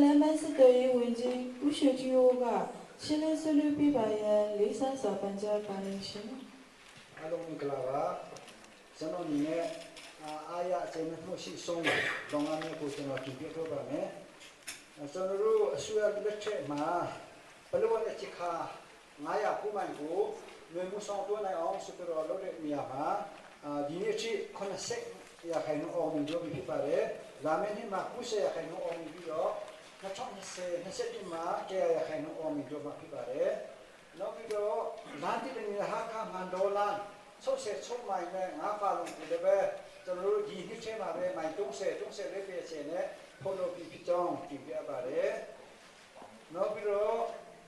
လမ်းပန်းဆက်သွယ်ရေးဝန်ကြီးဦးရွှေကြီးဦးကရှင်းလင်းဆွေးနွေးပေးပါရန်လေးစားစွာပန်ကြားပါရရှင်။အားလုံးမင်္ဂလာပါ။ကျွန်တော်အနေနဲ့အားရအကျဉ်းမှုရှိဆုံးလုပ်ငန်းမျိုးကိုကျွန်တော်တင်ပြတော့ပါမယ်။ကျွန်တော်တို့အစိုးရလက်ထက်မှာဘလို့အချစ်ခါ900ခုမိုင်ကိုလွယ်မှုဆောင်တွန်းနိုင်အောင်ဆိုပြီးတော့လုပ်တဲ့နေရာမှာဒီနေ့ထိ80ရာခိုင်နှုန်းအောင်မြင်လို့ဖြစ်ပါတယ်။လာမယ့်နှစ်မှာ90ရာခိုင်နှုန်းအောင်မြင်ပြီးတော့2020 21မှာ100ရာခိုင်နှုန်းအောင်မြင်တော့မှာဖြစ်ပါတယ်။နောက်ပြီးတော့လမ်းတည်တဲ့ဟာခမန်ဒေါ်လာ66မိုင်နဲ့9ဖာလုံးကိုလည်းပဲကျွန်တော်တို့ဒီနှစ်ထဲမှာပဲမိုင်30 30လေးပြည့်ချင်နဲ့ဖော်လို့ပြီးဖြစ်ကြောင်းတင်ပြပါတယ်။နောက်ပြီးတော့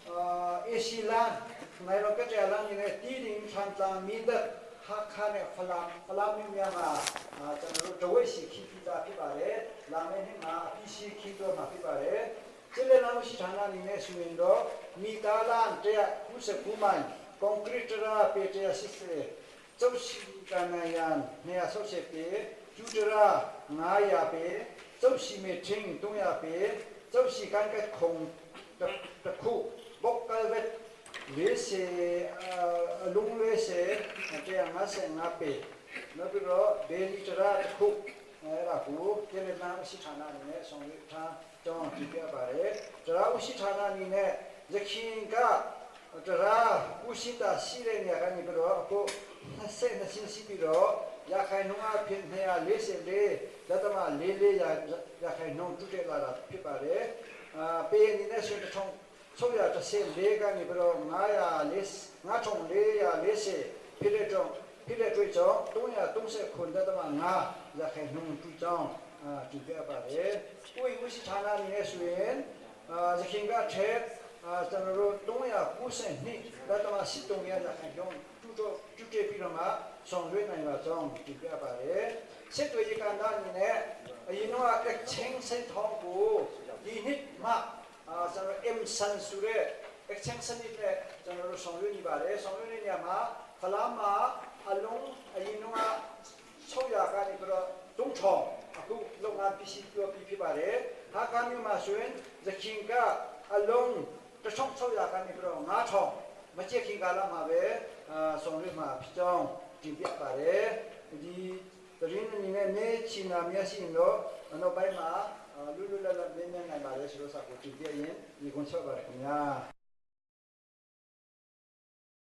အာအေစီလန်နိုင်တော့ကကြလန်နေတဲ့တီးရင်ထန်တန်မီဒဟာခါနဲ့ဖလာဖလာမင်းများမှာကျွန်တော်တို့တဝက်ရှိခီးပြီးသားဖြစ်ပါတယ်။လာမယ့်နှစ်မှာအပြီးရှိခီးတော့မှာဖြစ်ပါတယ်။ကျလေလောင်ရှိဌာနအနေနဲ့ဆိုရင်တော့မီတာလန်တဲ့ခုစကူမိုင်ကွန်ကရစ်ရာပေတဲ့စစ်စေကျုပ်ရှိကနယန်နေရာဆောက်ချက်ပေကျူတရာ900ပေကျုပ်ရှိမေချင်း300ပေကျုပ်ရှိကန်ကခုံတခုဘောက်ကလဝက်40အလုံး40 155ပေနောက်ပြီးတော့ဘေလီတရာတခုအဲ့ဒါကိုပြည်နယ်နာရှိဌာနအနေနဲ့ဆောင်ရွက်ထားကြောင်းပြပြပါတယ်။တရားဥရှိဌာနအနေနဲ့ရခင်ကတရားဥရှိတာရှိတဲ့နေရာကနေပြီးတော့အခု20နှစ်ရှိပြီးတော့ရခိုင်နှုန်းအဖြစ်244လက်သမ44ရာရခိုင်နှုန်းတူတက်လာတာဖြစ်ပါတယ်။အာပေအနေနဲ့ဆိုတော့614ကနေပြီးတော့940 9440ဖြစ်တဲ့တော့ဖြစ်တဲ့အတွက်ကြောင့်330ခွန်တက်သမ5ရခိုင်နှုန်းတူကြောင်းအာတူပြပါတယ်။ကိုယ်ဝရှိဌာနအနေနဲ့ဆိုရင်အာရခင်ကထဲအာကျွန်တော်တို့392လက်သမ83ရခိုင်နှုန်းတူတော့တူတက်ပြီးတော့မှဆောင်ရွက်နိုင်ပါကြောင်းတူပြပါတယ်။စစ်တွေကန္တာအနေနဲ့အရင်တော့အချင်းစင်ထောင်းကိုဒီနှစ်မှအာကျွန်တော် M ဆန်ဆိုတဲ့ exchange စနစ်နဲ့ကျွန်တော်တို့ဆောင်ရွက်နေပါတယ်။ဆောင်ရွက်နေနေမှာဖလားမှာအလုံးအရင်တော့600ကနေပြီးတော့3000အခုလုပ်ငန်းပစ္စည်းပြောပြီးဖြစ်ပါတယ်။ဟာကာမျိုးမှာဆိုရင်ဇခင်ကအလုံး1600ကနေပြီးတော့9000မကြက်ခင်ကာလမှာပဲအာဆောင်ရွက်မှာဖြစ်ကြောင်းတင်ပြပါတယ်။ဒီတရင်အနေနဲ့နေချင်နာမျက်ရှိရင်တော့နောက်ပိုင်းမှာလွတ်လွတ်လပ်လပ်မြင်မြင်နိုင်ပါတယ်ဆိုတော့စာကိုတင်ပြရင်ဒီကွန်ချက်ပါတယ်ခင်ဗျာ။